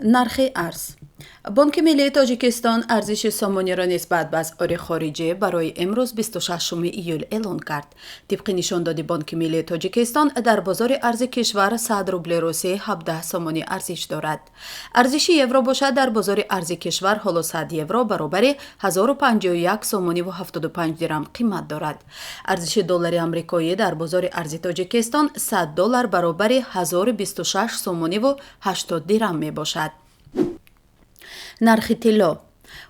Нархи арз. Бонки миллии Тоҷикистон арзиши сомониро нисбат ба асъори хориҷӣ барои имрӯз, 26 июл, эълон кард. Тибқи нишондоди Бонки миллии Тоҷикистон, дар бозори арзи кишвар 100 рубли русӣ 17 сомонӣ арзиш дорад. Арзиши евро бошад, дар бозори арзи кишвар ҳоло 100 евро баробари 1051 сомониву 75 дирам қимат дорад. Арзиши доллари амрикоӣ дар бозори арзи Тоҷикистон 100 доллар баробари 1026 сомониву 80 дирам мебошад. Нархи тилло.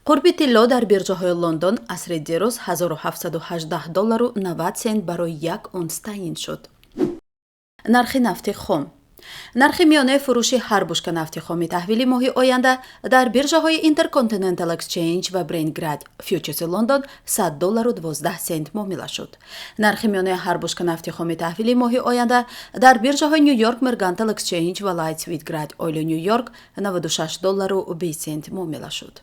Қурби тилло дар биржаҳои Лондон асри дирӯз 1718 доллару 90 сент барои як унс таъин шуд. Нархи нафти хом. Нархи миёнаи фурӯши ҳар бушка нафти хоми таҳвили моҳи оянда дар биржаҳои Intercontinental Exchange ва Brent Grade фьючерси Лондон 100 доллару 12 сент муомила шуд. Нархи миёнаи ҳар бушка нафти хоми таҳвили моҳи оянда дар биржаҳои New York Mercantile Exchange ва Light Sweet Crude Oil Нью Йорк 96 доллару 20 сент муомила шуд.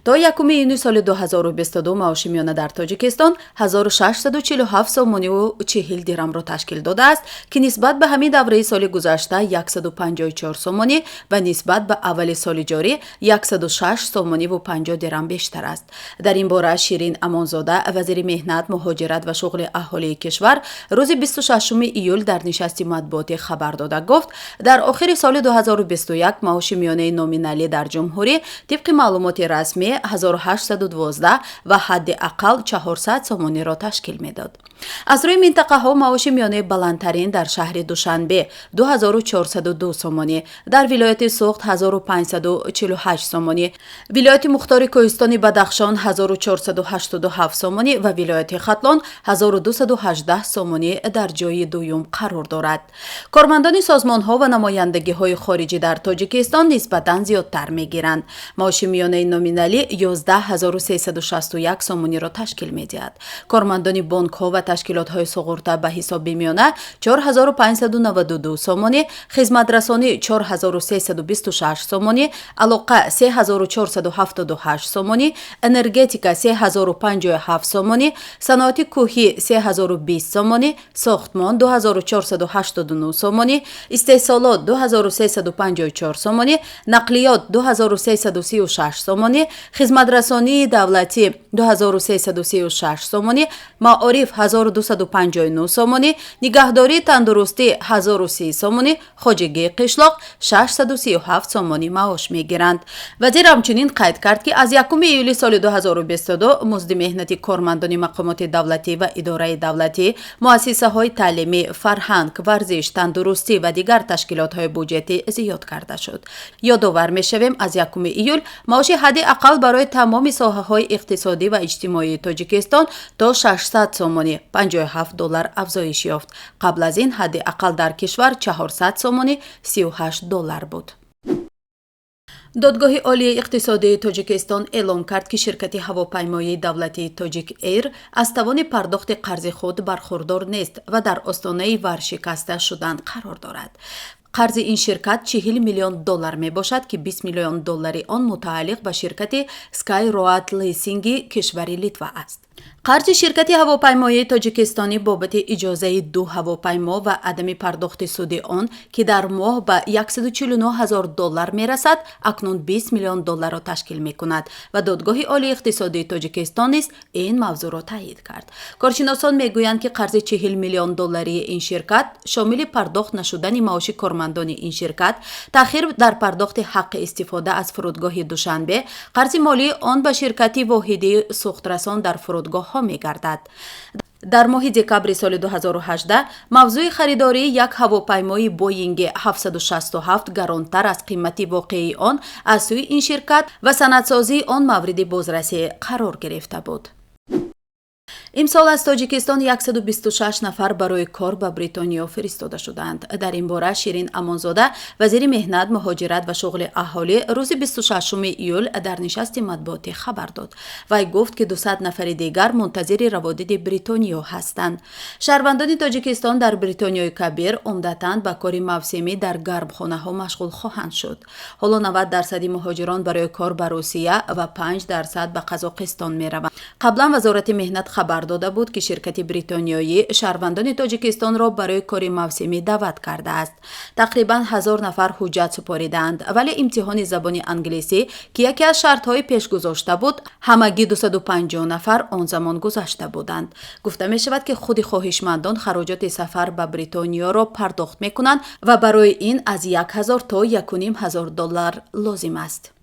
То 1 июни соли 2022 маоши миёна дар Тоҷикистон 1647 сомониву 40 дирамро ташкил додааст, ки нисбат ба ҳамин давраи соли гузашта 154 сомонӣ ва нисбат ба аввали соли ҷорӣ 106 сомониву 50 дирам бештар аст. Дар ин бора Ширин Амонзода, вазири меҳнат, муҳоҷират ва шуғли аҳолии кишвар, рӯзи 26 июл дар нишасти матбуотӣ хабар дода гуфт, дар охири соли 2021 маоши миёнаи номиналӣ дар ҷумҳурӣ тибқи маълумоти расмӣ 1812 ва ҳадди ақал 400 сомониро ташкил медод. Аз рӯи минтақаҳо маоши миёнаи баландтарин дар шаҳри Душанбе 2402 сомонӣ, дар вилояти Суғд 1548 сомонӣ, вилояти мухтори Кӯҳистони Бадахшон 1487 сомонӣ ва вилояти Хатлон 1218 сомонӣ дар ҷои дуюм қарор дорад. Кормандони созмонҳо ва намояндагиҳои хориҷӣ дар Тоҷикистон нисбатан зиёдтар мегиранд. Маоши миёнаи номиналӣ 11 361 сомониро ташкил медиҳад. Кормандони бонкҳо ва ташкилотҳои суғурта ба ҳисоби миёна 4592 сомонӣ, хизматрасонӣ 4326 сомонӣ, алоқа 3478 сомонӣ, энергетика 3057 сомонӣ, саноати кӯҳӣ 3020 сомонӣ, сохтмон 2489 сомонӣ, истеҳсолот 2354 сомонӣ, нақлиёт 2336 сомонӣ, хизматрасонии давлатӣ 2336 сомонӣ, маориф 1259 сомонӣ, нигаҳдории тандурустӣ 1030 сомонӣ, хоҷагии қишлоқ 637 сомонӣ маош мегиранд. Вазир ҳамчунин қайд кард, ки аз 1 июли соли 2022 музди меҳнати кормандони мақомоти давлатӣ ва идораи давлатӣ, муассисаҳои таълимӣ, фарҳанг, варзиш, тандурустӣ ва дигар ташкилотҳои буҷетӣ зиёд карда шуд. Ёдовар мешавем, аз 1 июл маоши ҳадди ақал барои тамоми соҳаҳои иқтисодӣ ва иҷтимоии Тоҷикистон то 600 сомонӣ, 57 доллар, афзоиш ёфт. Қабл аз ин ҳадди ақал дар кишвар 400 сомонӣ, 38 доллар буд. Додгоҳи Олии иқтисодии Тоҷикистон эълон кард, ки ширкати ҳавопаймоии давлатии Тоҷик Эйр аз тавони пардохти қарзи худ бархурдор нест ва дар остонаи варшикаста шудан қарор дорад. Қарзи ин ширкат 40 миллион доллар мебошад, ки 20 миллион доллари он мутааллиқ ба ширкати Sky Road Leasing кишвари Литва аст. Қарзи ширкати ҳавопаймоии тоҷикистонӣ бобати иҷозаи ду ҳавопаймо ва адами пардохти суди он, ки дар моҳ ба 149 ҳазор доллар мерасад, акнун 20 миллион долларро ташкил мекунад ва Додгоҳи Олии иқтисодии Тоҷикистон низ ин мавзӯъро таъйид кард. Коршиносон мегӯянд, ки қарзи 40 миллион долларии ин ширкат шомили пардохт нашудани маоши кормандони ин ширкат, таъхир дар пардохти ҳаққи истифода аз фурудгоҳи Душанбе, қарзи молии он ба ширкати воҳидии сӯхтрасон дар фурудгоҳҳо мегардад. Дар моҳи декабри соли 2018 мавзӯи харидории як ҳавопаймои Боинги 767, гаронтар аз қимати воқеии он, аз сӯи ин ширкат ва санадсозии он мавриди бозрасӣ қарор гирифта буд. Имсол аз Тоҷикистон 126 нафар барои кор ба Бритониё фиристода шудаанд. Дар ин бора Ширин Амонзода, вазири меҳнат, муҳоҷират ва шуғли аҳолӣ, рӯзи 26 июл дар нишасти матбуотӣ хабар дод. Вай гуфт, ки 200 нафари дигар мунтазири раводиди Бритониё ҳастанд. Шаҳрвандони Тоҷикистон дар Бритониёи Кабир умдатан ба кори мавсимӣ дар гармхонаҳо машғул хоҳанд шуд. Ҳоло 90 дарсади муҳоҷирон барои кор ба Русия ва 5% ба Қазоқистон мераванд. Қаблан Вазорати меҳнат Хабар дода буд, ки ширкати бритониёӣ шаҳрвандони Тоҷикистонро барои кори мавсимӣ даъват кардааст. Тақрибан 1000 нафар ҳуҷҷат супоридаанд, вале имтиҳони забони англисӣ, ки яке аз шартҳои пешгузошта буд, ҳамагӣ 250 нафар он замон гузашта буданд. Гуфта мешавад, ки худи хоҳишмандон хароҷоти сафар ба Бритониёро пардохт мекунанд ва барои ин аз 1000 то 1500 доллар лозим аст.